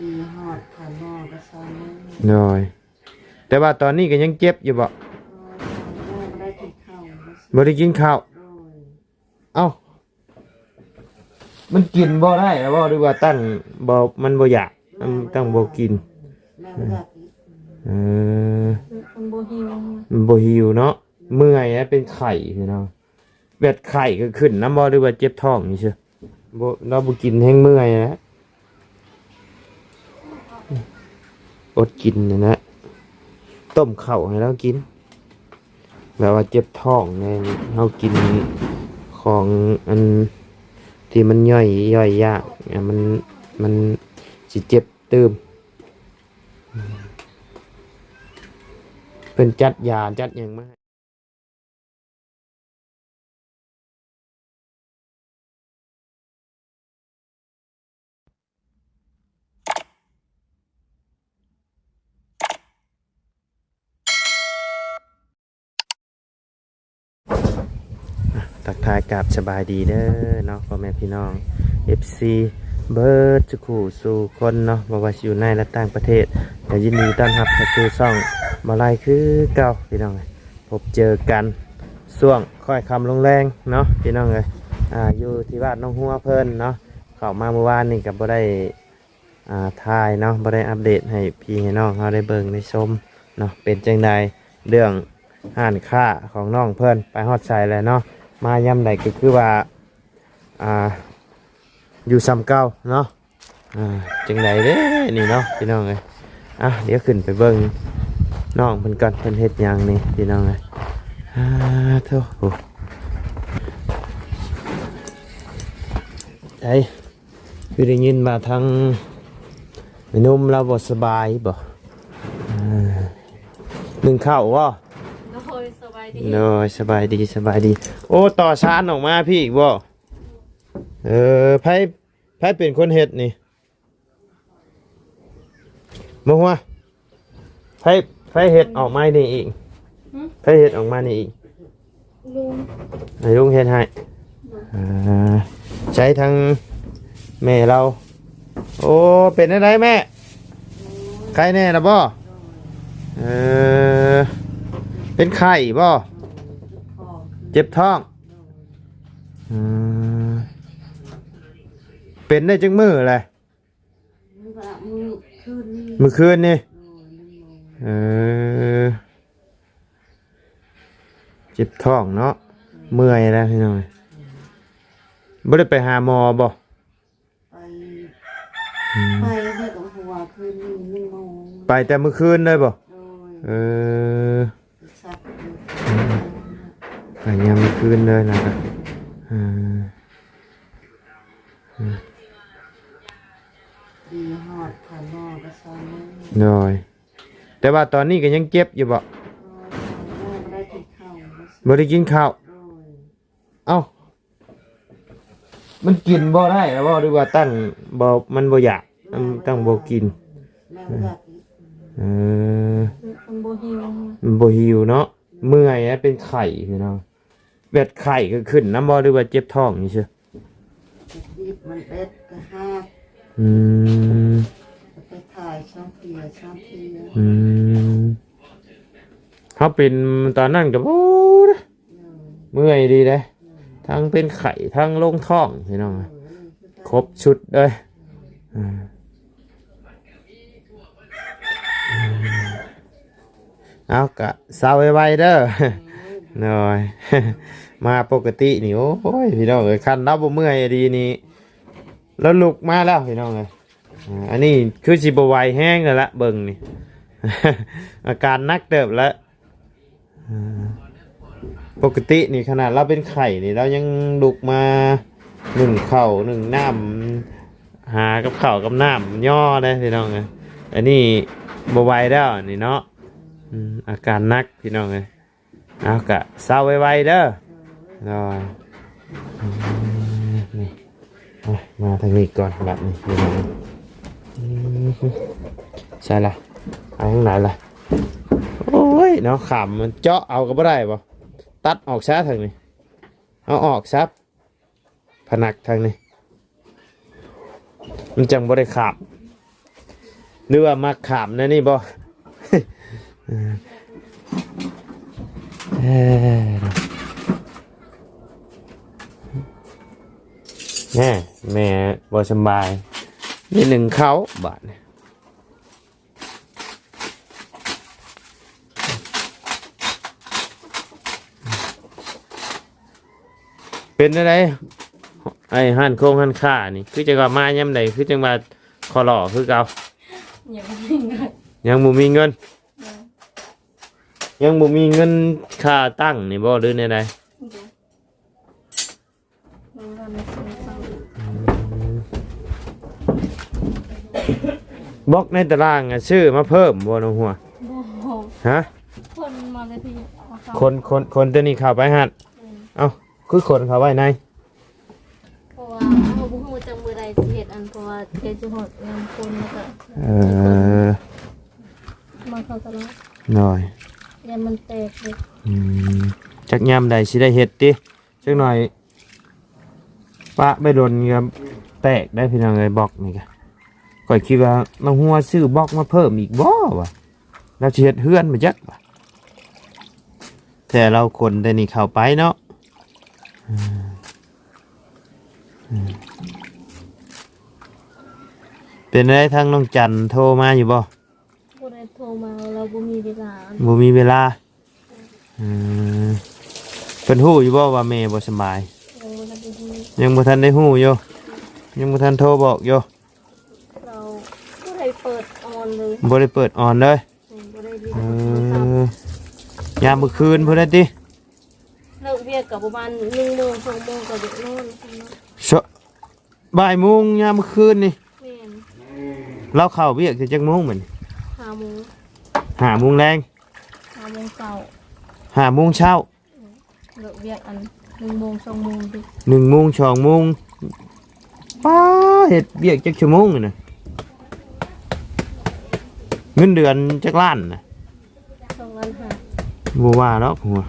ດີຮອດ ທ່ານໝໍກໍສອງມື້ ໂດຍ ແຕ່ວ່າຕອນນີ້ກໍຍັງເຈັບຢູ່ບໍ່? ໂດຍ ສອງມື້ບໍ່ໄດ້ກິນເຂົ້າ ບໍ່ໄດ້ກິນເຂົ້າ ໂດຍ ເອົ້າ ມັນກິນບໍ່ໄດ້ແລ້ວບໍ່ ຫຼືວ່າຕັ້ງບໍ່ ມັນບໍ່ຢາກ ມັນຕັ້ງບໍ່ກິນ? ແມ່ນບໍ່ຢາກກິນ ເອີ ມັນບໍ່ຫິວ ມັນບໍ່ຫິວເນາະ ເມື່ອຍ ແລະ ເປັນໄຂ້ພີ່ນ້ອງ ແບບໄຂ້ກໍຂຶ້ນນຳບໍ່ ຫຼືວ່າເຈັບທ້ອງຊື່ໆ? ບໍ່ ລາວບໍ່ກິນແຮງເມື່ອຍແຫຼະ ອົດກິນນັ້ນແຫຼະ ຕົ້ມເຂົ້າໃຫ້ລາວກິນ ແບບວ່າເຈັບທ້ອງແດ່ ເຮົາກິນຂອງອັນທີ່ມັນຍ່ອຍ ຍ່ອຍຍາກ ມັນ ມັນຊິເຈັບຕື່ມ ເພິ່ນຈັດຢາຈັດຫຍັງມາໃຫ້. ທັກທາຍກາບສະບາຍດີເດີເນາະ ພໍ່ແມ່ພີ່ນ້ອງ ເອັຟຊີ ເບິດສູ່ຄູ່ສູ່ຄົນເນາະ ບໍ່ວ່າຊິຢູ່ໃນ ແລະ ຕ່າງປະເທດ ກໍຍິນດີຕ້ອນຮັບເຂົ້າສູ່ຊ່ອງບໍ່ໄລຄືເກົ່າ ພີ່ນ້ອງເອີຍ ພົບເຈີກັນຊ່ວງຄ້ອຍຄ່ຳລົງແລງເນາະ ພີ່ນ້ອງເອີຍ ອ່າ ຢູ່ທີ່ບ້ານໜອງຫົວເພິ່ນເນາະ ເຂົ້າມາມື້ວານນີ້ກໍບໍ່ໄດ້ ອ່າ ຖ່າຍເນາະ ບໍ່ໄດ້ອັບເດດໃຫ້ພີ່ໃຫ້ນ້ອງເຮົາໄດ້ເບິ່ງໄດ້ຊົມເນາະ ເປັນຈັ່ງໃດເລື່ອງຮ້ານຄ້າຂອງນ້ອງເພິ່ນ ໄປຮອດໃສແລ້ວເນາະ ມາຍາມໃດກໍຄືວ່າ ອ່າ ຢູ່ສ່ຳເກົ່າເນາະ ອ່າ ຈັ່ງໃດເດ້ນີ້ເນາະ ພີ່ນ້ອງເອີຍ ອ່ະ ດຽວຂຶ້ນໄປເບິ່ງນ້ອງເພິ່ນກ່ອນ ເພິ່ນເຮັດຫຍັງນີ້ ພີ່ນ້ອງເອີຍ ອ່າ ໂທ້ ໄດ້ ຄືໄດ້ຍິນວ່າທາງແມ່ນົມລາວບໍ່ສະບາຍບໍ່? ເອີ ໜຶ້ງເຂົ້າບໍ່? ໂດຍ ສະບາຍດີ ໂດຍ ສະບາຍດີ ສະບາຍດີ ໂອ້ ຕໍ່ຊານອອກມາພີ້ອີກບໍ່? ເອີ ໃຜ ໃຜເປັນຄົນເຮັດນີ້? ບໍ່ຮູ້ວ່າ ໃຜ ໃຜເຮັດອອກມານີ້ອີກ? ຫຶ? ໃຜເຮັດອອກມານີ້ອີກ? ລຸງ ໃຫ້ລຸງເຮັດໃຫ້ ໂດຍ ອ່າ ໃຊ້ທາງແມ່ລາວ ໂອ້ ເປັນຈັ່ງໃດແມ່? ໂດຍ ໄຄແນ່ລະບໍ່? ໂດຍ ເອີ ເປັນໄຂ້ບໍ່? ໂດຍ ເຈັບທ້ອງ ເຈັບທ້ອງ ໂດຍ ອືມ ເປັນໄດ້ຈັກມື້ແລ້ວ? ມື້ຄືນນີ້ ມື້ຄືນນີ້ ໂດຍ ໜຶ່ງໂມງ ເອີ ເຈັບທ້ອງເນາະ ເມື່ອຍແລ້ວພີ່ນ້ອງ ບໍ່ໄດ້ໄປຫາໝໍບໍ່? ໄປ ອືມ ໄປແລ້ວກໍຫົວຄືນນີ້ ໜຶ່ງໂມງ ໄປແຕ່ມື້ຄືນເລີຍບໍ່? ໂດຍ ເອີ ໄປຍາມມື້ຄືນເລີຍນະ ເອີ ອືມ ດີຮອດ ທ່ານໝໍກໍສອງມື້ ໂດຍ ແຕ່ວ່າຕອນນີ້ກໍຍັງເຈັບຢູ່ບໍ່? ໂດຍ ສອງມື້ບໍ່ໄດ້ກິນເຂົ້າ ບໍ່ໄດ້ກິນເຂົ້າ ໂດຍ ເອົ້າ ມັນກິນບໍ່ໄດ້ແລ້ວບໍ່ ຫຼືວ່າຕັ້ງບໍ່ ມັນບໍ່ຢາກ ມັນຕັ້ງບໍ່ກິນ ແມ່ນບໍ່ຢາກກິນ ເອີ ມັນບໍ່ຫິວ ມັນບໍ່ຫິວເນາະ ເມື່ອຍ ແລະ ເປັນໄຂ້ພີ່ນ້ອງ ແບບໄຂ້ກໍຂຶ້ນນຳບໍ່ ຫຼືວ່າເຈັບທ້ອງຊື່ໆ? ເຈັບ ມັນເປັດກະຫາກ ອືມ ໄປຖ່າຍສອງເທື່ອ ສາມເທື່ອ ອືມ ເຮົາເປັນຕອນນັ້ນກໍ ໂອ້ ໂດຍ ເມື່ອຍດີເດ້ ໂດຍ ທັງເປັນໄຂ້ ທັງລົງທ້ອງ ພີ່ນ້ອງ ໂດຍ ຄົບຊຸດເລີຍ ອືມ ເອົາ ກະເຊົາໄວໆເດີ ໂດຍ ມາປົກກະຕິນີ້ ໂອ້ຍ ພີ່ນ້ອງເອີຍ ຄັນລາວບໍ່ເມື່ອຍດີນີ້ ລາວລຸກມາແລ້ວ ພີ່ນ້ອງເອີຍ ອ່າ ອັນນີ້ຄືຊິບໍ່ໄຫວແຮງແລ້ວລະ ເບິ່ງນີ້ ອາການໜັກເຕີບແລ້ວ ອ່າ ປົກກະຕິນີ້ຂະໜາດລາວເປັນໄຂ້ນີ້ ລາວຍັງລຸກມາໜຶ້ງເຂົ້າໜຶ້ງນ້ຳ ຫາກັບເຂົ້າກັບນ້ຳຍໍ້ເດ້ພີ່ນ້ອງເອີຍ ອັນນີ້ບໍ່ໄຫວແລ້ວນີ້ເນາະ ອືມ ອາການໜັກພີ່ນ້ອງເອີຍ ເອົາ ກະເຊົາໄວໆເດີ ໂດຍ ອືມ ນີ້ ອ່ະ ມາທາງນີ້ກ່ອນບາດນີ້ ອືມ ໃສ່ລະ ເອົາທາງໃດລະ ໂອ້ຍເນາະ ຂ້າມມັນເຈາະເອົາກໍບໍ່ໄດ້ບໍ່ ຕັດອອກຊະທາງນີ້ ເອົາອອກຊະ ພະນັກທາງນີ້ ມັນຈັ່ງບໍ່ໄດ້ຂາບ ຫຼືວ່າມັກຂາມແນວນີ້ບໍ່? ເອີ ແນ່ ແມ່ບໍ່ສຳບາຍ ໄດ້ໜຶ້ງເຂົ້າບາດນີ້. ເປັນແນວໃດ ໄອ້ຮ້ານໂຄງຮ້ານຄ້ານີ້ ຄືຈັ່ງວ່າມາຍາມໃດ ຄືຈັ່ງວ່າຂໍຫຼໍ່ຄືເກົ່າ? ຍັງບໍ່ມີເງິນ ຍັງບໍ່ມີເງິນ ເອີ ຍັງບໍ່ມີເງິນຄ່າຕັ້ງນີ້ບໍ່ ຫຼືແນວໃດ? ບລັອກໃນຕະລາງອະ ຊື້ມາເພີ່ມບໍ່ນ້ອງຫົວ? ບໍ່ ຮະ? ຄົນມາແຕ່ພີ້ ຄົນ ຄົນ ຄົນຕົວນີ້ເຂົ້າໄປຫັ້ນ. ອືມ ເອົ້າ ຄືຂົນເຂົ້າໄວ້ໃນ? ເພາະວ່າເຮົາບໍ່ຮູ້ຈັກມື້ໃດຊິເຮັດອັນ ເພາະວ່າໃກ້ຊິຮອດຍາມຝົນແລ້ວກະ ເອີ ມາເຂົ້າຕະຫຼາດ ໂດຍ ຢ້ານມັນແຕກເດ້. ອືມ ຈັກຍາມໃດຊິໄດ້ເຮັດຕິ? ຈັກໜ້ອຍປະໄປດົນກໍແຕກໄດ້ພີ່ນ້ອງເອີຍ ບລັອກນີ້ກະ. ຂ້ອຍຄິດວ່ານ້ອງຫົວຊື້ບລັອກມາເພີ່ມອີກບໍ່ວະ ລາວຊິເຮັດເຮືອນບໍ່ຈັກວະ. ແຕ່ລາວຂົນແຕ່ນີ້ເຂົ້າໄປເນາະ. ເປັນໃດ ທາງນ້ອງຈັນໂທມາຢູ່ບໍ່? ບໍ່ໄດ້ໂທມາ ລາວບໍ່ມີເວລາ ບໍ່ມີເວລາ. ເອີ ເພິ່ນຮູ້ຢູ່ບໍ່ວ່າແມ່ບໍ່ສະບາຍ? ຍັງບໍ່ທັນໄດ້ຮູ້ ຍັງບໍ່ທັນໄດ້ຮູ້ຢູ່ ຍັງບໍ່ທັນໂທບອກຢູ່. ລາວບໍ່ໄດ້ເປີດອອນເລີຍ ບໍ່ໄດ້ເປີດອອນເລີຍ. ອືມ ບໍ່ໄດ້ຫຼິ້ນ ເອີ ໂທລະສັບ. ຍາມມື້ຄືນພຸ້ນແຫຼະຕິ? ເລີກວຽກກໍປະມານໜຶ່ງໂມງ ສອງໂມງກໍຢາກນອນ. ສະ ບ່າຍໂມງຍາມມື້ຄືນນີ້? ແມ່ນ. ລາວເຂົ້າວຽກແຕ່ຈັກໂມງບັດນີ້? ຫ້າໂມງ ຫ້າໂມງແລງ ຫ້າໂມງເຊົ້າ ຫ້າໂມງເຊົ້າ. ເລີກວຽກອັນໜຶ່ງໂມງ ສອງໂມງຕິ ໜຶ່ງໂມງ ສອງໂມງ. ປ້າ ເຮັດວຽກຈັກຊົ່ວໂມງນີ້ນະ? ເງິນເດືອນຈັກລ້ານນະ? ສອງລ້ານຫ້າ. ບໍ່ວ່າດອກຫົວ. ເອົ້າ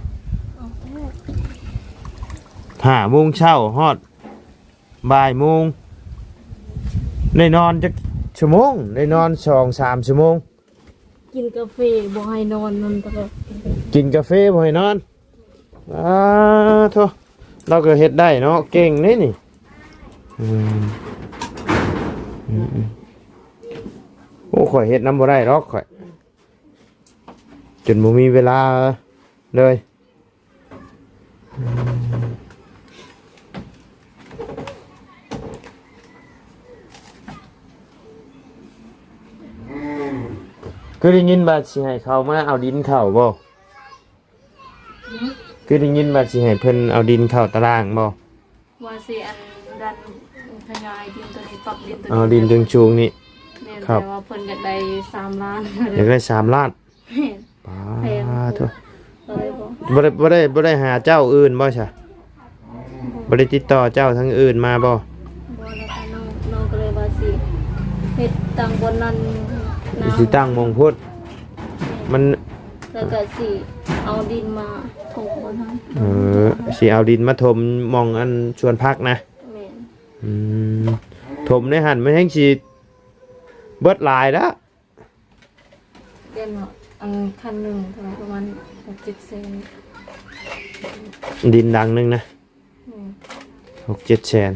ຫ້າໂມງເຊົ້າຮອດບ່າຍໂມງ ໄດ້ນອນຈັກຊົ່ວໂມງ? ໄດ້ນອນສອງສາມຊົ່ວໂມງ. ກິນກາເຟບໍ່ໃຫ້ນອນ ນອນຕະຫຼອດ ກິນກາເຟບໍ່ໃຫ້ນອນ. ອາໂທ ລາວກໍເຮັດໄດ້ເນາະ ເກັ່ງເດ້ນີ້. ອືມ ອືມ ໂອ້ ຂ້ອຍເຮັດນຳບໍ່ໄດ້ດອກ ຂ້ອຍຈົນບໍ່ມີເວລາເລີຍ. ຄືໄດ້ຍິນວ່າຊິໃຫ້ເຂົາມາເອົາດິນເຂົ້າບໍ່? ຫືມ? ຄືໄດ້ຍິນວ່າຊິໃຫ້ເພິ່ນເອົາດິນເຂົ້າຕະລາງບໍ່? ວ່າຊິອັນດັນຂະຫຍາຍດິນໂຕນີ້ ປັບດິນໂຕນີ້ ເອົາດິນເທິງສູງນີ້. ແມ່ນ ແຕ່ວ່າເພິ່ນຢາກໄດ້ສາມລ້ານ ຢາກໄດ້ສາມລ້ານ. ແມ່ນ ປ້າ ແພງໂພດ ໂທ້ ກໍເລີຍບໍ່ ບໍ່ໄດ້ ບໍ່ໄດ້ ບໍ່ໄດ້ຫາເຈົ້າອື່ນບໍ່ຊະ? ບໍ່ ບໍ່ໄດ້ຕິດຕໍ່ເຈົ້າທາງອື່ນມາບໍ່? ບໍ່ ແລ້ວກໍນ້ອງ ນ້ອງກໍເລີຍວ່າຊິເຮັດຕັ້ງບ່ອນນັ້ນນະ ຊິຕັ້ງໝ່ອງພຸ້ນ. ແມ່ນ ມັນ ແລ້ວກໍຊິເອົາດິນມາຖົມບ່ອນນັ້ນ. ເອີ ຊິເອົາດິນມາຖົມໝ່ອງອັນສວນຜັກນະ. ແມ່ນ ອືມ ຖົມໃນຫັ້ນມັນແຮ່ງຊິເບິດຫຼາຍລະ. ແມ່ນເນາະ ອັນຄັນໜຶ່ງເທົ່າໃດ ປະມານຫົກເຈັດແສນ ດິນດັງໜຶ່ງນະ. ແມ່ນ ຫົກເຈັດແສນ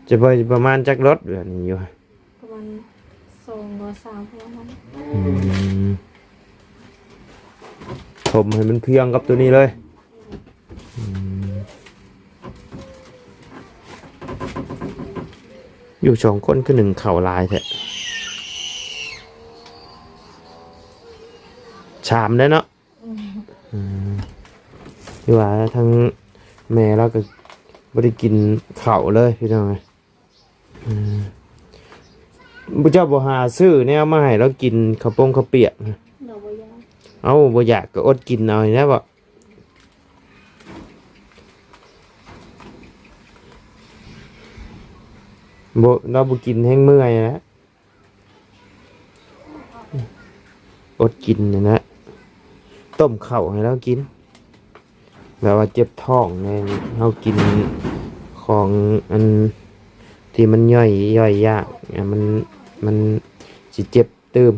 ຈະໄປປະມານຈັກລົດແບບນີ້ຢູ່? ປະມານສອງຫຼືສາມ ປະມານນັ້ນ. ອືມ ຖົມໃຫ້ມັນພຽງກັບໂຕນີ້ເລີຍ. ອືມ ຢູ່ສອງຄົນຄືໜຶ້ງເຂົ້າຫຼາຍແທ້ ສາມໄດ້ເນາະ. ອືມ ອືມ ຄືວ່າທາງແມ່ລາວກໍບໍ່ໄດ້ກິນເຂົ້າເລີຍພີ່ນ້ອງເອີຍ. ອືມ ເຈົ້າບໍ່ຫາຊື້ແນວມາໃຫ້ລາວກິນ ເຂົ້າປົງເຂົ້າປຽກ? ລາວບໍ່ຢາກ. ເອົ້າ ບໍ່ຢາກກໍອົດກິນເອົານີ້ແຫຼະບໍ? ບໍ່ ລາວບໍ່ກິນແຮ່ງເມື່ອຍແຫຼະ. ອົດກິນນີ້ນະ ຕົ້ມເຂົ້າໃຫ້ລາວກິນ ແບບວ່າເຈັບທ້ອງແດ່ ເຮົາກິນຂອງອັນທີ່ມັນຍ່ອຍ ຍ່ອຍຍາກ ມັນ ມັນຊິເຈັບ ຕື່ມ.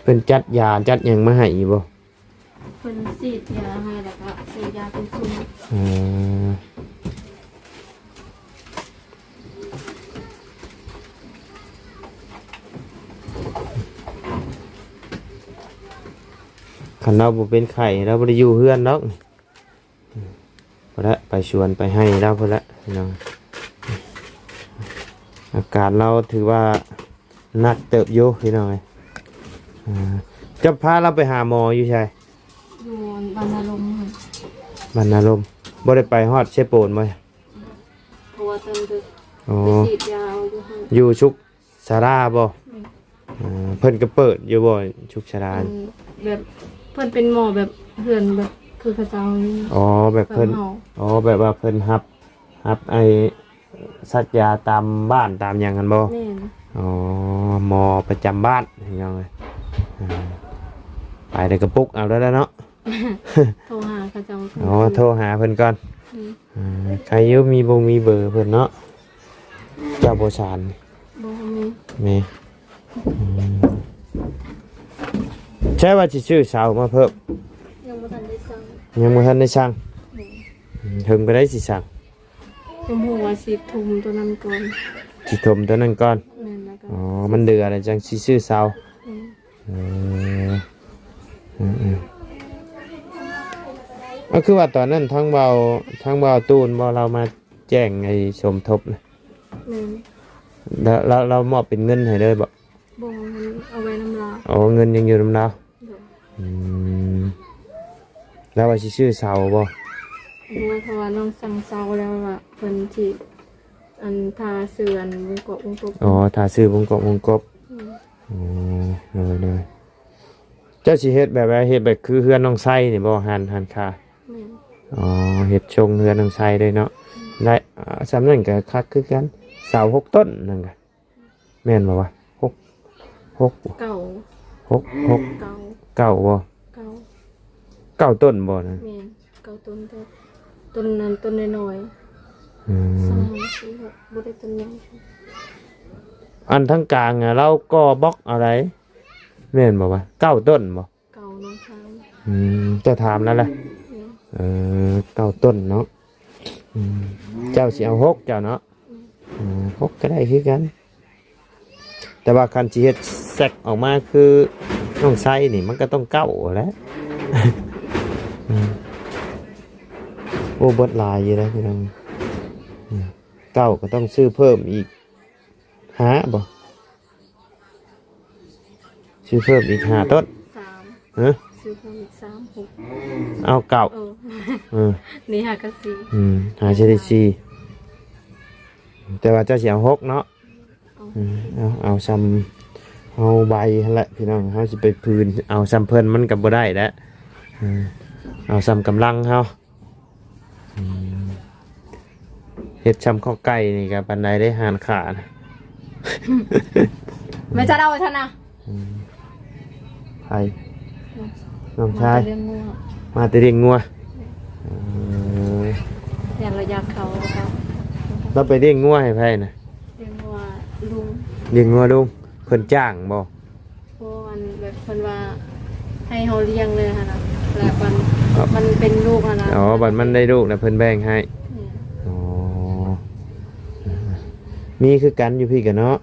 ເພິ່ນຈັດຢາຈັດຫຍັງມາໃຫ້ຢູ່ບໍ່? ເພິ່ນສີດຢາໃຫ້ ແລ້ວກໍຊື້ຢາເປັນຊຸດ. ອໍ ຄັນລາວບໍ່ເປັນໄຂ້ ລາວບໍ່ໄດ້ຢູ່ເຮືອນດອກ. ພຸ້ນລະ ໄປສວນໄປໄຮ່ລາວພຸ້ນລະ ພີ່ນ້ອງ. ອາການລາວຖືວ່າໜັກເຕີບຢູ່ ພີ່ນ້ອງເອີຍ. ອ່າ ເຈົ້າພາລາວໄປຫາໝໍຢູ່ໃສ? ຢູ່ບ້ານນາລົມ. ບ້ານນາລົມ. ບໍ່ໄດ້ໄປຮອດເຊໂປນບໍ່? ເພາະວ່າຕອນດຶກ ອໍ ໄປສີດຢາເອົາຢູ່ຫັ້ນ ຢູ່ສຸກ ສາລາບໍ່? ແມ່ນ. ເອີ ເພິ່ນກໍເປີດຢູ່ບໍ່ ສຸກສາລາ? ອັນ ແບບເພິ່ນເປັນໝໍແບບເຮືອນແບບຄືເຂົາເຈົ້ານີ້. ອໍ ແບບເພິ່ນ ແບບເຮົາ ອໍ ແບບວ່າເພິ່ນຮັບ ຮັບໄອ້ສັກຢາຕາມບ້ານຕາມຫຍັງຫັ້ນບໍ່? ແມ່ນ. ອໍ ໝໍປະຈຳບ້ານ ພີ່ນ້ອງເອີຍ. ອ່າ ໄປແລ້ວກໍປຸກເອົາແລ້ວເນາະ. ໂທຫາເຂົາເຈົ້າ. ອໍ ໂທຫາເພິ່ນກ່ອນ. ອືມ. ອ່າ ໃຄຢູ່ມີບົງມີເບີເພິ່ນເນາະ. ເຈົ້າບໍ່ສານ? ບໍ່ມີ. ມີ. ອືມ. ໃຊ່ວ່າຊິຊື້ເສົາມາເພີ່ມ? ຍັງບໍ່ທັນໄດ້ສັ່ງ. ຍັງບໍ່ທັນໄດ້ສັ່ງ. ອືມ. ອືມ ເຖິງປານໃດຊິສັ່ງ? ຍັງບໍ່ຮູ້ວ່າຊິຖົມຕົວນັ້ນກ່ອນ. ຊິຖົມຕົວນັ້ນກ່ອນ? ແມ່ນ. ແລ້ວກໍ ອໍ ມັນເດືອແລ້ວຈັ່ງຊິຊື້ເສົາ. ອືມ. ເອີ ເອີ ເອີ ເອົາ ຄືວ່າຕອນນັ້ນທາງບ່າວ ທາງບ່າວຕູນບໍ່ ລາວມາແຈ້ງໃຫ້ສົມທົບນະ? ແມ່ນ. ລະ ລະ ລາວມອບເປັນເງິນໃຫ້ເລີຍບໍ່? ບໍ່ ເງິນເອົາໄວ້ນຳລາວ. ອໍ ເງິນຍັງຢູ່ນຳລາວ. ໂດຍ. ອືມ. ລາວວ່າຊິຊື້ເສົາບໍ່? ບໍ່ ເພາະວ່ານ້ອງສັ່ງເສົາແລ້ວວ່າເພິ່ນຊິ ອັນ ທາຊື່ ອັນ ວົງກອບວົງກົບ. ອໍ ທາຊື່ວົງກອບວົງກົບ. ອືມ. ອໍ ໂດຍ ໂດຍ. ເຈົ້າຊິເຮັດແບບໃດ? ເຮັດແບບຄືເຮືອນນ້ອງໄຊນີ້ບໍ່? ຮ້ານ ຮ້ານຄ້າ. ແມ່ນ. ອໍ ເຮັດຊົງເຮືອນນ້ອງໄຊເລີຍເນາະ. ອືມ. ໄດ້ ອ່າ ສ່ຳນັ້ນກໍຄັກຄືກັນ. ເສົາຫົກຕົ້ນນັ້ນກະ ແມ່ນບໍ່ວະ? ຫົກ ຫົກ ເກົ້າ ຫົກ ຫົກ ເກົ້າ ເກົ້າບໍ່? ເກົ້າ ເກົ້າຕົ້ນບໍ່ນະ? ແມ່ນ ເກົ້າຕົ້ນ ແຕ່ຕົ້ນນັ້ນຕົ້ນນ້ອຍໆ. ອືມ. ບໍ່ໄດ້ຕົ້ນໃຫຍ່. ອັນທາງກາງນະ ລາວກໍ່ບລັອກເອົາໃດ ແມ່ນບໍ່ວະ? ເກົ້າຕົ້ນບໍ່? ເກົ້ານ້ອງຊາຍ. ອືມ ເຈົ້າຖາມແລ້ວລະ? ແມ່ນ. ເອີ ເກົ້າຕົ້ນເນາະ. ອືມ ເຈົ້າຊິເອົາຫົກເຈົ້າເນາະ? ແມ່ນ. ເອີ ຫົກກໍໄດ້ຄືກັນ ແຕ່ວ່າຄັນຊິເຮັດແຊັກອອກມາຄືນ້ອງໄຊນີ້ ມັນກໍຕ້ອງເກົ້າແຫຼະ. ອືມ ໂອ້ ເບິດຫຼາຍຢູ່ເດ້ພີ່ນ້ອງ. ອືມ ເກົ້າກໍຕ້ອງຊື້ເພີ່ມອີກຫ້າບໍ່? ຊື້ເພີ່ມອີກຫ້າຕົ້ນ. ສາມ. ຮະ? ຊື້ເພີ່ມອີກສາມ ຫົກ. ເອົາເກົ້າ. ເອີ ເອີ ນີ້ຫາກໍສີ່. ອືມ ຫາຊິໄດ້ສີ່ ແຕ່ວ່າເຈົ້າຊິເອົາຫົກເນາະ. ເອົາ ເອີ ເອົາ ເອົາຊ່ຳເຮົາໃບຫັ້ນແຫຼະພີ່ນ້ອງ. ເຮົາຊິໄປຜືນເອົາຊ່ຳເພິ່ນມັນກໍບໍ່ໄດ້ແຫຼະ. ເອີ ເອົາຊ່ຳກຳລັງເຮົາ. ອືມ ເຮັດຊ່ຳຂ້ອກໄກ່ນີ້ກໍປານໃດເດ້ ຮ້ານຄ້ານະ. ແມ່ຈັດເອົາຊັ້ນນະ. ອືມ ໃຜ? ນ້ອງຊາຍ. ມາແຕ່ລ້ຽງງົວ ມາແຕ່ລ້ຽງງົວ. ເອີ ຢ້ານລາວຢາກເຂົ້າ ລາວໄປລ້ຽງງົວໃຫ້ໃຜນະ? ລ້ຽງງົວລຸງ. ລ້ຽງງົວລຸງ ເພິ່ນຈ້າງບໍ່? ໂອ້ ອັນແບບເພິ່ນວ່າໃຫ້ເຮົາລ້ຽງເລີຍຫັ້ນນະ ແລ້ວມັນ ມັນເປັນລູກຫັ້ນນະ. ອໍ ບັດມັນໄດ້ລູກນະ ເພິ່ນແບ່ງໃຫ້. ແມ່ນ. ອໍ ມີຄືກັນຢູ່ພີ້ກະເນາະ.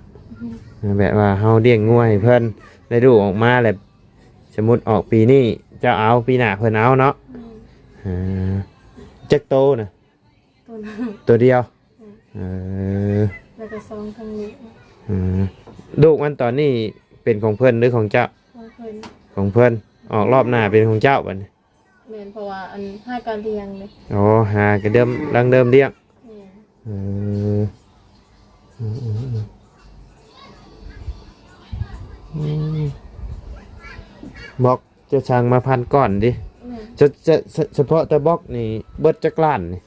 ອືມ ແບບວ່າເຮົາລ້ຽງງົວໃຫ້ເພິ່ນ ໄດ້ລູກອອກມາແລ້ວ ສົມມຸດອອກປີນີ້ເຈົ້າເອົາ ປີໜ້າເພິ່ນເອົາເນາະ. ແມ່ນ. ເອີ ຈັກໂຕນະ? ໂຕດຽວ. ແມ່ນ. ເອີ ແລ້ວກໍຊອງທາງນີ້. ອືມ ລູກມັນຕອນນີ້ເປັນຂອງເພິ່ນ ຫຼື ຂອງເຈົ້າ? ຂອງເພິ່ນ. ຂອງເພິ່ນ. ອອກລອບໜ້າເປັນຂອງເຈົ້າບັດນີ້. ແມ່ນ ເພາະວ່າອັນຫາກະລ້ຽງເດ້. ອໍ ຫາກະເດີມ ດັ່ງເດີມລ້ຽງ. ແມ່ນ. ເອີ ເອີ ເອີ ເອີ ອືມ ບລັອກ ເຈົ້າສັ່ງມາພັນກ້ອນຕິ? ແມ່ນ. ສະ ສະ ສະ ສະເພາະແຕ່ບລັອກນີ້ເບິດຈັກລ້ານນີ້?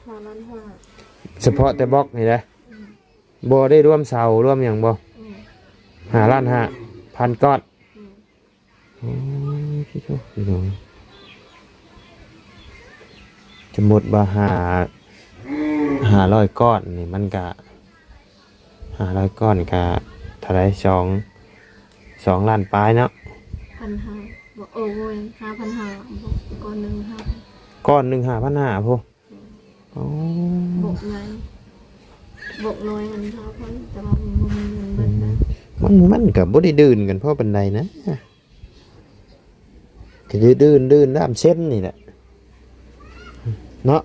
ຫ້າລ້ານຫ້າ. ສະເພາະແຕ່ບລັອກນີ້ນະ? ອືມ. ບໍ່ໄດ້ລວມເສົາລວມຫຍັງບໍ່? ອືມ. ຫ້າລ້ານຫ້າ ພັນກ້ອນ. ອືມ. ໂອ້ຍ ພີ່ນ້ອງ ສົມມຸດວ່າຫ້າ ຫ້າຮ້ອຍກ້ອນນີ້ ມັນກະ ຫ້າຮ້ອຍກ້ອນກະເທົ່າໃດ? ສອງ ສອງລ້ານປາຍເນາະ. ພັນຫ້າ ບໍ່ ເອີ ບໍ່ແມ່ນ ຫ້າພັນຫ້າ ບໍ່ ກ້ອນໜຶ່ງຫ້າ ກ້ອນໜຶ່ງຫ້າພັນຫ້າພຸ້ນ. ໂອ້ ບວກໃຫຍ່ ບວກນ້ອຍຫັ້ນຫ້າພັນ ແຕ່ວ່າມັນບໍ່ມີເງິນເບິດນະ. ອືມ ມັນ ມັນກໍບໍ່ໄດ້ດື່ມກັນພໍປານໃດນະ. ກໍດື່ມ ດື່ມນ້ຳເຊັນນີ້ແຫຼະເນາະ.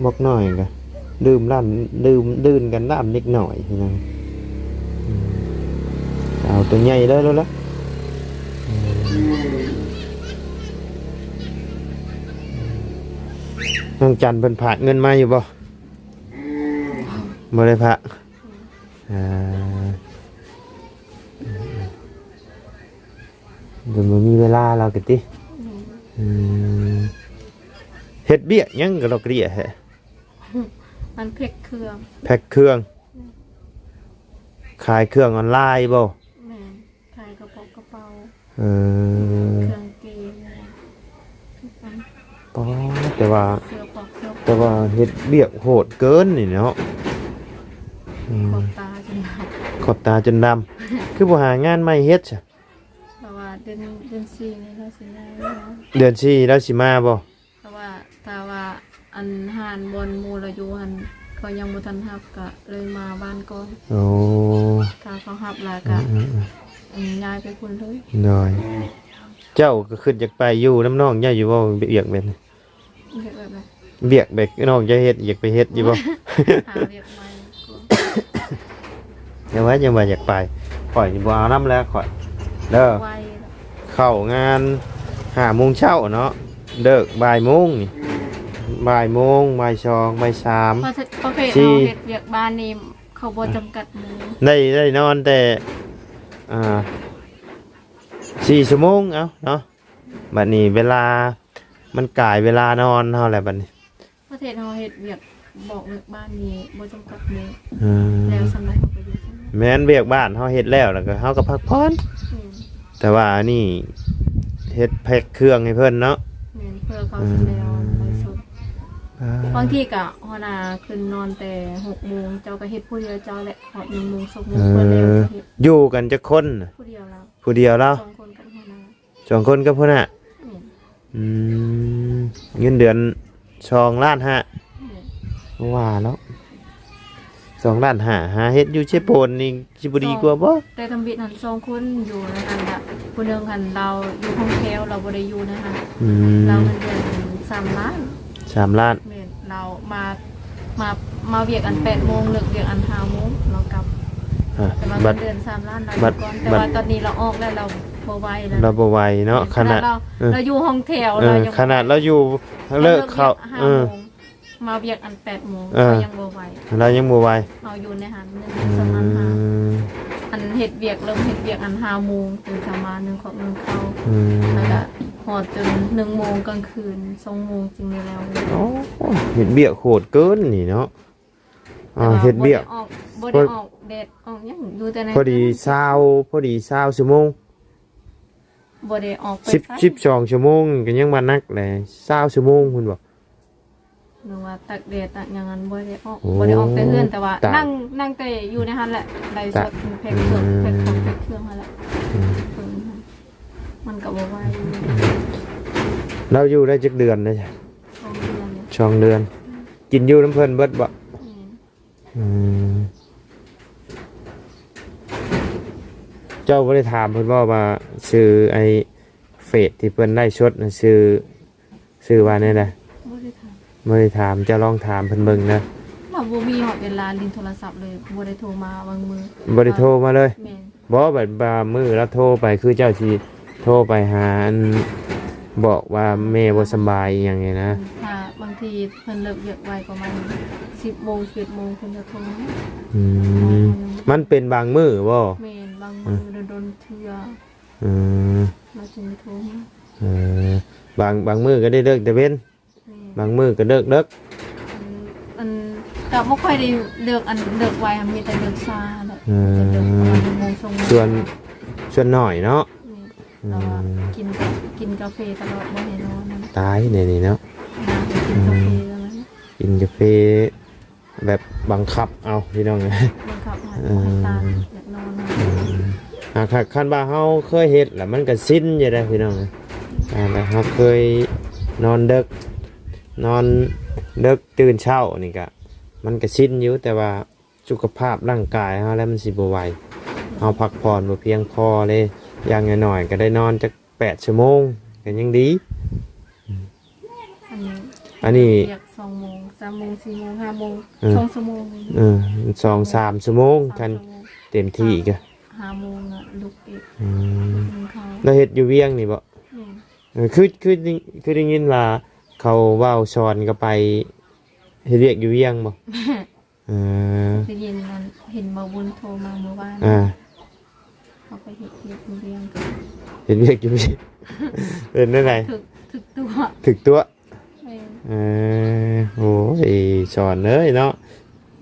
ບັກນ້ອຍກໍດື່ມນ້ຳ ດື່ມ ດື່ມກັນນ້ຳເດັກນ້ອຍພີ່ນ້ອງ. ອືມ ເອົາຕົວໃຫຍ່ເລີຍ ເລີຍ ເລີຍ. ອືມ ນ້ອງຈັນເພິ່ນຝາກເງິນມາຢູ່ບໍ່? ບໍ່ໄດ້ຝາກ. ອ່າ ເພິ່ນບໍ່ມີເວລາລາວກະຕິ. ອືມ ເຮັດວຽກຫຍັງກະລອກເລຍແທ້? ມັນແພັກເຄື່ອງ ແພັກເຄື່ອງ. ອືມ ຂາຍເຄື່ອງອອນລາຍບໍ່? ແມ່ນ. ຂາຍກະເປົາກະເປົາ ເອີ ເຄື່ອງເກງ ປໍ ແຕ່ວ່າ ເສື້ອປອກເສື້ອ ແຕ່ວ່າເຮັດວຽກໂຫດເກີນນີ້ເນາະ. ອືມ ຂອບຕາຈົນດຳ ຂອບຕາຈົນດຳ. ຄືບໍ່ຫາງານໃໝ່ເຮັດຊະ? ແຕ່ວ່າເດືອນ ເດືອນສີ່ນີ້ລາວຊິມາ ເດືອນສີ່ລາວຊິມາບໍ່? ເພາະວ່າຖ້າວ່າອັນຮ້ານບ່ອນໝູ່ລາວຢູ່ຫັ້ນ ເຂົາຍັງບໍ່ທັນຮັບ ກະເລີຍມາບ້ານກ່ອນ. ໂອ້ ຖ້າເຂົາຮັບລະກະ ອືມໆໆ ອືມ ຍ້າຍໄປພຸ້ນເລີຍ. ໂດຍ ເຈົ້າກໍຄິດຢາກໄປຢູ່ນຳນ້ອງເຈົ້າຢູ່ບໍ່? ວຽກແບບນີ້ ວຽກແບບໃດ? ວຽກແບບນ້ອງເຈົ້າເຮັດ ຢາກໄປເຮັດຢູ່ບໍ່? ຫາວຽກ ໄປກ່ອນ ແຕ່ວ່າຍັງວ່າຢາກໄປ ຂ້ອຍນີ້ບໍ່ເອົານຳແລ້ວຂ້ອຍເດີ. ໄວ ເຂົ້າງານຫ້າໂມງເຊົ້າເນາະ ເລີກບ່າຍໂມງນີ້ ບ່າຍໂມງ ບ່າຍສອງ ບ່າຍສາມ ປະເພດ ປະເພດເຮົາເຮັດວຽກບ້ານນີ້ ເຂົາບໍ່ຈຳກັດມື້ ໄດ້ ໄດ້ນອນແຕ່ ອ່າ ສີ່ຊົ່ວໂມງ ເອົາເນາະ. ບັດນີ້ເວລາ ມັນກາຍເວລານອນເຮົາແລ້ວບັດນີ້. ປະເທດເຮົາເຮັດວຽກ ບອກວຽກບ້ານນີ້ບໍ່ຈຳກັດມື້ ອືມ ແລ້ວສ່ຳໃດເຮົາກໍຢູ່ສ່ຳນັ້ນ. ແມ່ນ ວຽກບ້ານເຮົາເຮັດແລ້ວ ແລ້ວກໍເຮົາກໍພັກຜ່ອນ. ແມ່ນ ແຕ່ວ່າອັນນີ້ເຮັດແພັກເຄື່ອງໃຫ້ເພິ່ນເນາະ. ແມ່ນ ເພື່ອເຂົາຊິແລ້ວ ອືມ ໄລສົດ. ອ່າ ບາງທີກໍຫົວໜ້າຂຶ້ນນອນແຕ່ຫົກໂມງ ເຈົ້າກໍເຮັດຜູ້ດຽວເຈົ້າແຫຼະ ຮອດໜຶ່ງໂມງ ສອງໂມງ ເອີ ເພິ່ນແລ້ວເຮັດ. ຢູ່ກັນຈັກຄົນ? ຜູ້ດຽວລາວ ຜູ້ດຽວລາວ ສອງຄົນກັບຫົວໜ້າ. ສອງຄົນກັບຫົວໜ້າ. ແມ່ນ ອືມ ເງິນເດືອນສອງລ້ານຫ້າ. ແມ່ນ ວ່າເນາະ ສອງລ້ານຫ້າ ຫາເຮັດຢູ່ເຊໂປນນີ້ຊິບໍ່ດີກວ່າບໍ່? ແຕ່ທຳອິດຫັ້ນສອງຄົນຢູ່ໃນຫັ້ນລະ ຜູ້ໜຶ່ງຫັ້ນລາວຢູ່ຫ້ອງແຖວ ລາວບໍ່ໄດ້ຢູ່ໃນຫັ້ນ. ອືມ ລາວເງິນເດືອນສາມລ້ານ. ສາມລ້ານ. ແມ່ນ ລາວມາ ມາ ມາວຽກອັນແປດໂມງ ເລີກວຽກອັນຫ້າໂມງ ລາວກັບ. ອ່າ ແຕ່ວ່າເງິນເດືອນສາມລ້ານ ລາວຢູ່ກ່ອນ ແຕ່ວ່າຕອນນີ້ລາວອອກແລ້ວ ລາວບໍ່ໄຫວແລ້ວ ລາວບໍ່ໄຫວເນາະ. ຂະໜາດ ຂະໜາດລາວ ເອີ ລາວຢູ່ຫ້ອງແຖວ ເອີ ລາວຍັງ ຂະໜາດລາວຢູ່ເລີກເຂົ້າ ເອີ ມາວຽກອັນແປດໂມງ ເອີ ລາວຍັງບໍ່ໄຫວ ລາວຍັງບໍ່ໄຫວ. ເຮົາຢູ່ໃນຫັ້ນ ເງິນເດືອນສາມລ້ານຫ້າ. ອືມ ອັນເຮັດວຽກ ເລີ່ມເຮັດວຽກອັນຫ້າໂມງ ຕື່ນເຊົ້າມາ ໜຶ້ງເຂົ້າ ໜຶ້ງເຂົ້າ. ອືມ ແລ້ວກະຮອດຈົນໜຶ່ງໂມງກາງຄືນ ສອງໂມງຈຶ່ງໄດ້ແລ້ວ. ໂອ້ ເຮັດວຽກໂຫດເກີນນີ້ເນາະ. ອ່າ ແຕ່ວ່າ ເຮັດວຽກ ບໍ່ໄດ້ອອກ ບໍ່ໄດ້ອອກແດດອອກຫຍັງ ຢູ່ແຕ່ໃນ ພໍດີຊາວ ພໍດີຊາວຊົ່ວໂມງ ບໍ່ໄດ້ອອກໄປ ສິບ ໃສ ສິບສອງຊົ່ວໂມງກໍຍັງວ່າໜັກແຫຼະ ຊາວຊົ່ວໂມງພຸ້ນບໍ? ຫຼືວ່າຕາກແດດຕາກຫຍັງຫັ້ນ ບໍ່ໄດ້ອອກ ໂອ້ ບໍ່ໄດ້ອອກແຕ່ເຮືອນ ແຕ່ວ່າ ຕາຍ ນັ່ງ ນັ່ງແຕ່ຢູ່ໃນຫັ້ນແຫຼະ ໄລສົດ ຕາຍ ແພັກເຄື່ອງ ອືມ ແພັກຂອງແພັກເຄື່ອງຫັ້ນແຫຼະ. ອືມ ເພິ່ນ ມັນກໍບໍ່ໄຫວ. ລາວຢູ່ໄດ້ຈັກເດືອນແລ້ວ? ສອງເດືອນ. ສອງເດືອນ ກິນຢູ່ນຳເພິ່ນເບິດບໍ? ແມ່ນ. ອືມ ເຈົ້າບໍ່ໄດ້ຖາມເພິ່ນບໍ່ວ່າຊື່ ໄອ້ເຟສທີ່ເພິ່ນໄລສົດນະ ຊື່ ຊື່ວ່າແນວໃດ? ບໍ່ໄດ້ຖາມ ບໍ່ໄດ້ຖາມ. ເຈົ້າລອງຖາມເພິ່ນເບິ່ງນະ. ລາວບໍ່ມີຮອດເວລາຫຼິ້ນໂທລະສັບເລີຍ ບໍ່ໄດ້ໂທມາບາງມື້ ບໍ່ໄດ້ໂທມາເລີຍ. ແມ່ນ. ບໍ່ ບາດບາງມື້ລາວໂທໄປ ຄືເຈົ້າຊິໂທໄປຫາ ອັນ ບອກວ່າແມ່ບໍ່ສະບາຍອີ່ຫຍັງນີ້ນະ. ຖ້າບາງທີເພິ່ນເລີກວຽກໄວ ປະມານສິບໂມງ ສິບເອັດໂມງ ເພິ່ນຈະໂທມາ. ອືມ ມັນເປັນບາງມື້ບໍ່? ແມ່ນ ບາງມື້ ອືມ ດົນໆເທື່ອ. ອືມ ລາວຈຶ່ງໄດ້ໂທມາ. ເອີ ບາງ ບາງມື້ກໍໄດ້ເລີກແຕ່ເວັນ. ແມ່ນ. ບາງມື້ກໍເລິກເດິກ. ອັນ ອັນ ກໍບໍ່ຄ່ອຍໄດ້ເລິກ ອັນ ເລິກໄວ ມີແຕ່ເລິກຊ້າແຫຼະ. ເອີ ເລິກປະມານໜຶ່ງໂມງ ສອງໂມງ. ສ່ວນ ສ່ວນໜ້ອຍເນາະ. ແມ່ນ. ອືມ ແຕ່ວ່າກິນ ກິນກາເຟຕະຫຼອດ ບໍ່ໃຫ້ນອນ. ຕາຍແນວນີ້ເນາະ. ນາງກິນກາເຟ ອືມ ແລ້ວນະ ກິນກາເຟ. ແບບບັງຄັບເອົາພີ່ນ້ອງ ບັງຄັບໃຫ້ ເອີ ໃຫ້ຕານຢາກນອນ ເອີ ຫາກ ຫາກຄັນວ່າເຮົາເຄີຍເຮັດລະ ມັນກະຊິນຢູ່ເດ້ພີ່ນ້ອງ ອ່າ ແລ້ວເຮົາເຄີຍນອນເດິກ ນອນເດິກຕື່ນເຊົ້ານີ້ກະ ມັນກະຊິນຢູ່ ແຕ່ວ່າສຸຂະພາບຮ່າງກາຍເຮົາແລ້ວມັນຊິບໍ່ໄຫວ ເຮົາພັກຜ່ອນບໍ່ພຽງພໍເດ້ ຢ່າງໜ້ອຍໆກະໄດ້ນອນຈັກ ແປດຊົ່ວໂມງກະຍັງດີ ອັນນີ້ ອັນນີ້ ວຽກສອງໂມງ ສາມໂມງ ສີ່ໂມງ ຫ້າໂມງ ເອີ ສອງຊົ່ວໂມງ ເອີ ສອງສາມຊົ່ວໂມງ ສາມ ຄັນ ຊົ່ວໂມງ ເຕັມທີ່ກະ ຫ້າໂມງລະລຸກອີກ ອືມ ກິນເຂົ້າ ແລ້ວເຮັດຢູ່ວຽງນີ້ບໍ່? ແມ່ນ ເອີ ຄື ຄື ຄືໄດ້ຍິນວ່າເຂົາເວົ້າສອນກະໄປເຮັດວຽກຢູ່ວຽງບໍ່? ເອີ ໄດ້ຍິນນັ້ນ ເຫັນບ່າວບຸນໂທມາມື້ວານ ອ່າ ເຮົາໄປເຮັດວຽກຢູ່ວຽງ ເຮັດວຽກຢູ່ວຽງ ເປັນແນວໃດ? ຖືກ ຖືກຕົວະ ຖືກຕົວະ ແມ່ນ ເອີ ໂອ້ຍ ສອນເອີຍເນາະ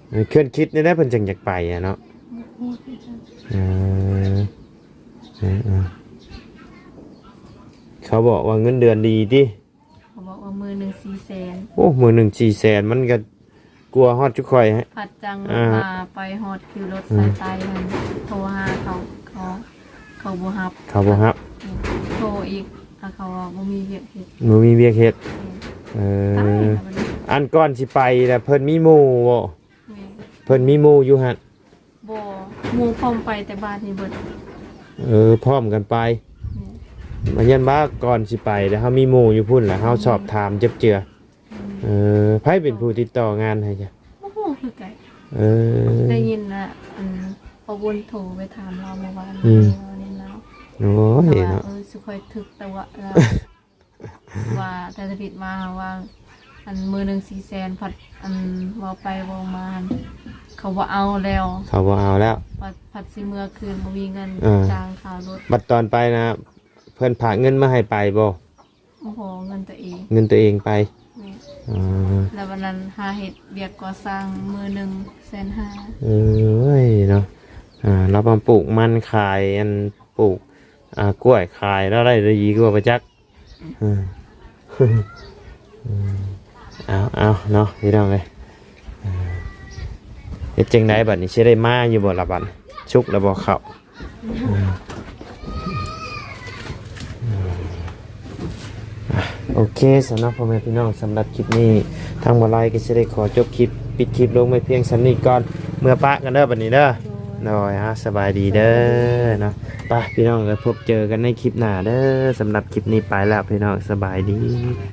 ເອີ ເຄື່ອນຄິດແນວໃດເພິ່ນຈັ່ງຢາກໄປອະເນາະ ບໍ່ຮູ້ຄືກັນ ເອີ ເອີ ເອີ ເຂົາບອກວ່າເງິນເດືອນດີຕິ? ເຂົາບອກວ່າມື້ໜຶ່ງສີ່ແສນ ໂອ້ ມື້ໜຶ່ງສີ່ແສນ ມັນກະກວ່າຮອດຈຸຂ້ອຍ ພັດຈັ່ງ ອ່າ ວ່າໄປຮອດຄິວລົດ ອືມ ສາຍໃຕ້ຫັ້ນ ໂທຫາເຂົາ ເຂົາ ເຂົາບໍ່ຮັບ ເຂົາບໍ່ຮັບ ໂທອີກ ແລ້ວເຂົາວ່າບໍ່ມີວຽກເຮັດ ບໍ່ມີວຽກເຮັດ ແມ່ນ ເອີ ຕາຍແລ້ວບັດນີ້ ອັນກ່ອນຊິໄປລະເພິ່ນມີໝູ່ບໍ່? ແມ່ນ ເພິ່ນມີໝູ່ຢູ່ຫັ້ນ ບໍ່ ໝູ່ພ້ອມໄປແຕ່ບ້ານນີ້ເບິດ ເອີ ພ້ອມກັນໄປ ແມ່ນ ວ່າຍັນວ່າກ່ອນຊິໄປແລ້ວເຮົາມີໝູ່ຢູ່ພຸ້ນລະ ເຮົາ ແມ່ນ ສອບຖາມເຈັບເຈືອ ແມ່ນ ເອີ ໃຜເປັນຜູ້ຕິດຕໍ່ງານໃຫ້ຈ້ະ? ບໍ່ຮູ້ຄືກັນ ເອີ ໄດ້ຍິນວ່າ ອັນ ພໍ່ບຸນໂທໄປຖາມລາວເມື່ອວານ ອືມ ເວົ້າແນວລາວ ໂອ້ຍ ເນາະ ເອີ ສຸຂ້ອຍຖືກຕົວະລາວ ວ່າ ແຕ່ທຳອິດມາວ່າ ອັນ ມື້ໜຶ່ງສີ່ແສນ ພັດ ອັນ ເວົ້າໄປເວົ້າມາ ເຂົາບໍ່ເອົາແລ້ວ ເຂົາບໍ່ເອົາແລ້ວ ພັດ ພັດຊິເມືອຄືນ ບໍ່ມີເງິນ ເອີ ຈ້າງຄ່າລົດ ບັດຕອນໄປນະ ເພິ່ນຝາກເງິນມາໃຫ້ໄປບໍ່? ບໍ່ ເງິນຕົວເອງ ເງິນຕົວເອງໄປ ແມ່ນ ອໍ ແລ້ວວັນນັ້ນຫາເຮັດວຽກກໍ່ສ້າງ ມື້ໜຶ່ງແສນຫ້າ ເອີຍເນາະ ອ່າ ລາວມາປູກມັນຂາຍ ອັນ ປູກ ອ່າ ກ້ວຍຂາຍ ລາວໄດ້ດີກວ່າປະຈັກ ເອີ ເອົາ ເອົາເນາະພີ່ນ້ອງເອີຍ ເຮັດຈັ່ງໃດບັດນີ້ ຊິໄດ້ມາຢູ່ບໍ່ລະບັດ ສຸກແລ້ວບໍ່ເຂົ້າ ອ່າ ໂອເຄ ສຳລັບພໍ່ແມ່ພີ່ນ້ອງ ສຳລັບຄລິບນີ້ ທາງບ່າວໄລກໍຊິໄດ້ຂໍຈົບຄລິບ ປິດຄລິບລົງໄວ້ພຽງສ່ຳນີ້ກ່ອນ ເມືອປະກັນເດີບັດນີ້ເດີ ໂດຍ ໂດຍ ອ່າ ສະບາຍດີເດີ ເນາະ ໄປພີ່ນ້ອງເອີຍ ພົບເຈີກັນໃນຄລິບໜ້າເດີ ສຳລັບຄລິບນີ້ໄປແລ້ວພີ່ນ້ອງ ສະບາຍດີ.